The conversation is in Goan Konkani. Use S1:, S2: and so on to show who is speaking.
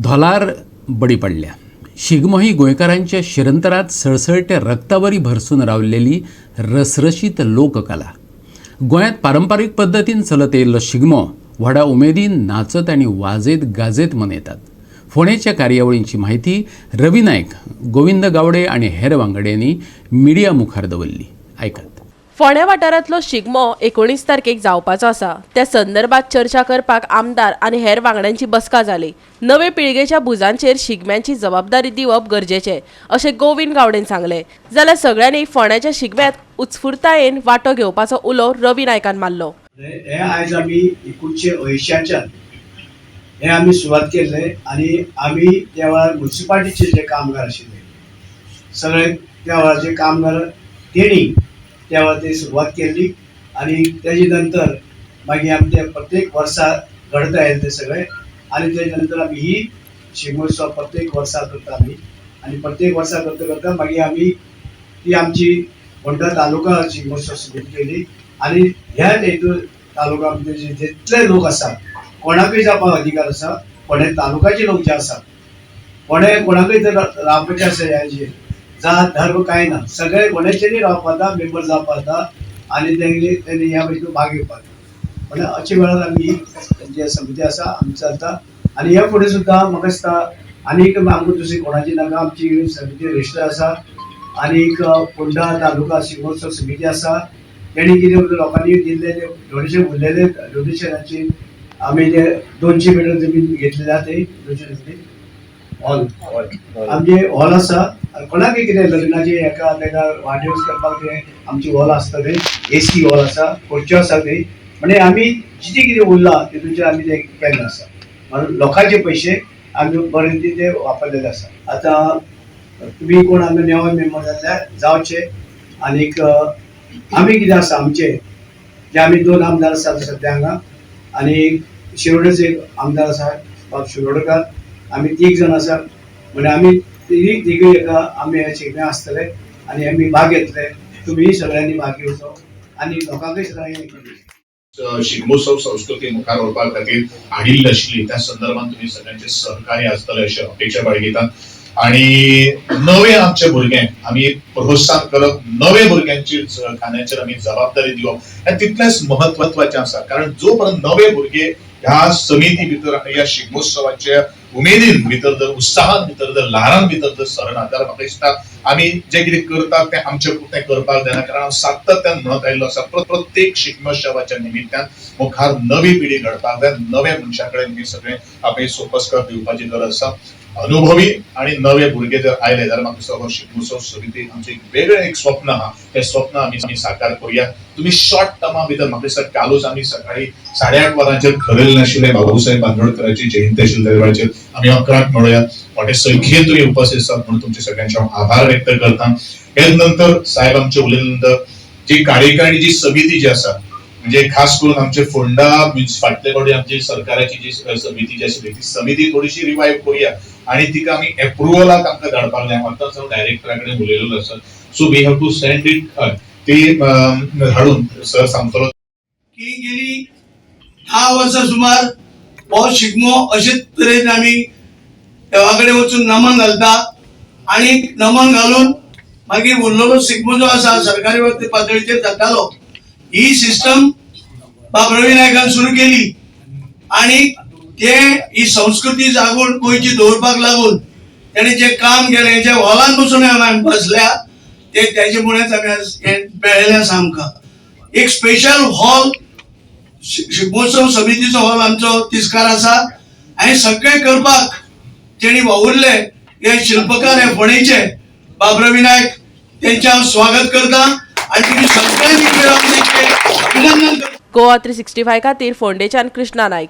S1: धोलार बडी पडल्या. शिगमो ही गोंयकारांच्या शिरंतरात सळसळट्या रक्तावरी भरसून रावलेली रसरशीत लोककला. गोंयांत पारंपारीक पद्दतीन चलत येयल्लो शिगमो व्हडा उमेदीन नाचत आनी वाजयत गाजयत मनयतात. फोंडेच्या कार्यावळींची म्हायती रवी नायक, गोविंद गावडे आनी हेर वांगड्यांनी मिडिया मुखार दवरली. आयकात.
S2: फोंड्या वाठारांतलो शिगमो 19 तारखेक जावपाचो आसा. त्या संदर्भात चर्चा करपाक आमदार आनी हेर वांगड्यांची बसका जाली. नवे पिळगेच्या भुजांचेर शिगम्यांची जबाबदारी दिवप गरजेचें, अशें गोविंद गावडेन सांगलें. जाल्यार सगळ्यांनी फोंड्याच्या शिगम्यांत उत्स्फूर्तायेन वांटो घेवपाचो उलो रवी नायकान मारलो.
S3: हे आयज आमी 1980च्यान हे आमी सुरवात केल्ले आनी आमी त्या वेळार मुन्सिपाल्टीचे जे कामगार आशिल्ले सगळे, त्या वेळारचे कामगार, तेणी त्या वेळार ते सुरवात केल्ली आनी तेजे नंतर मागीर आमी ते प्रत्येक वर्सा घडत आयले ते सगळे. आनी तेजे नंतर आमी ही शिगमोत्सव प्रत्येक वर्सा करता आमी. आनी प्रत्येक वर्सा करता करता मागीर आमी ती आमची होंडा तालुका शिगमोत्सव समिती केली. आनी ह्या हेतून तालुका म्हणजे जितले लोक आसात, कोणाकूय जावपाक अधिकार आसा. फोंडें तालुकाचे लोक जे आसात, फोंडें कोणाकूय जर रावपाचें आसा, ह्याचेर जात धर्म कांय ना, सगळे कोणाचेरूय रावपाक जाता, मेंबर जावपाक जाता आनी तेंगे तेणी ह्या हितून भाग घेवपाक जाय. म्हणल्यार अशे वेळार आमी जे समिती आसा, आमी चलता. आनी ह्या फुडें सुद्दां म्हाका दिसता आनीक आमकां दुसरी कोणाची नाका. आमची समिती रजिस्टर आसा आनीक फोंडा तालुका शिगमोत्सव समिती आसा. तेणी कितें लोकांनी दिल्ले ते डोनेशन उरलेले डोनेशनाची आमी ते 200 मिटर जमीन घेतलेली आहा. ते 200 जमीन हॉल, आमचे हॉल आसा. आनी कोणाकय कितें लग्नाचे हेका तेका वाडदिवस करपाक ते आमचे हॉल आसता. ते एसी हॉल आसा, खुर्च्यो आसा. ते म्हणजे आमी जितें कितें उरलां तितूचेर आमी ते केल्लें आसा. म्हणून लोकांचे पयशे आमी बरे ते वापरलेले आसा. आतां तुमी कोण आमी नेमान मेंबर जाल्यार जावचे. आनीक आमी कितें आसा, आमचे जे आमी दोन आमदार आसात सद्या हांगा आनी शिरोडेचो एक आमदार आसा, बाब शिरोडकर. आमी तीग जाण आसा. म्हणजे आमी तिगूय तिगूय एका आमी हे शिगम्या आसतले आनी आमी भाग घेतले. तुमीय सगळ्यांनी भाग घेवचो आनी लोकांकूय सगळ्यांनी
S4: शिगमोत्सव संस्कृती मुखार व्हरपा खातीर हाडिल्ली आशिल्ली, त्या संदर्भात तुमी सगळ्यांचे सहकार्य आसतले अशी अपेक्षा बाळगिता. आणि नवे आमचे भुरगे आमी प्रोत्साहन करप, नवे भुरग्यांची खांद्याचेर आमी जबाबदारी दिवप हें तितलेंच महत्वाचें आसा. कारण जो पर्यंत नवे भुरगे ह्या समिती भितर आनी ह्या शिगमोत्सवाच्या उमेदीन भितर जर, उत्साहान भितर जर, ल्हारान भितर जर सरना जाल्यार म्हाका दिसता आमी जें कितें करतात तें आमचे पुरतें करपाक जायना. कारण हांव सातत्यान म्हणत आयिल्लो आसा, प्रत्येक शिगमोत्सवाच्या निमित्तान मुखार नवी पिढी घडपाक जाय. नव्या मनशा कडेन हे सगळें आमी सोपस्कर दिवपाची गरज आसा. अनुभवी आणि नवे भुरगे जर आयले जाल्यार म्हाका दिसता हो शिगमोत्सव समिती आमचें एक वेगळें एक स्वप्न आहा, तें स्वप्न आमी आमी साकार करुया. तुमी शॉर्ट टर्मा भितर, म्हाका दिसता कालूच आमी सकाळी 8:30 वरांचेर ठरयलें आशिल्लें, बाबासाहेब बांदोडकराची जयंती आशिल्ली, त्या वेळाचेर आमी 11क मेळुया. मोठे संख्येन तुमी उपस्थित आसात म्हणून तुमचे सगळ्यांचे हांव आभार व्यक्त करता. हे नंतर साहेब आमचे उलयले नंतर जी कार्यकारिणी जी समिती जी आसा, म्हणजे खास करून आमचे फोंडा मिन्स फाटले फावटी आमची सरकाराची जी समिती जी आशिल्ली, ती समिती थोडीशी रिवायव करूया आणि तिका आमी एप्रुवलाक आमकां धाडपाक जाय. आतांच हांव डायरेक्टरा कडेन उलयलेलो आसा, so we have to send it. ती धाडून सर सांगतलो.
S5: की गेली 10 वर्सां सुमार हो शिगमो अशेच तरेन आमी देवा कडेन वचून नमन घालता आनी नमन घालून मागीर उरलेलो शिगमो जो आसा सरकारी पातळीचेर जातालो. ही सिस्टम बाब रवी नायकान सुरू केली आणि ते ही संस्कृती जागून गोंयची दवरपाक लागून तेणी जे काम केलें, जे हॉलान बसून आमी बसल्या, ते तेजे मुळेच आमी आज हें मेळ्ळें आसा. आमकां एक स्पेशल हॉल, शिगमोत्सव समितीचो हॉल आमचो तिस्कार आसा आनी सगळें करपाक तेणी वावुरले हे शिल्पकार हे फोंडेचे बाब रवी नायक, तेंचें हांव स्वागत करता आनी तुमी सगळ्यांनी मेळून तेंचें अभिनंदन करता.
S2: गोवा 365 खातीर फोंडेच्यान कृष्णा नायक.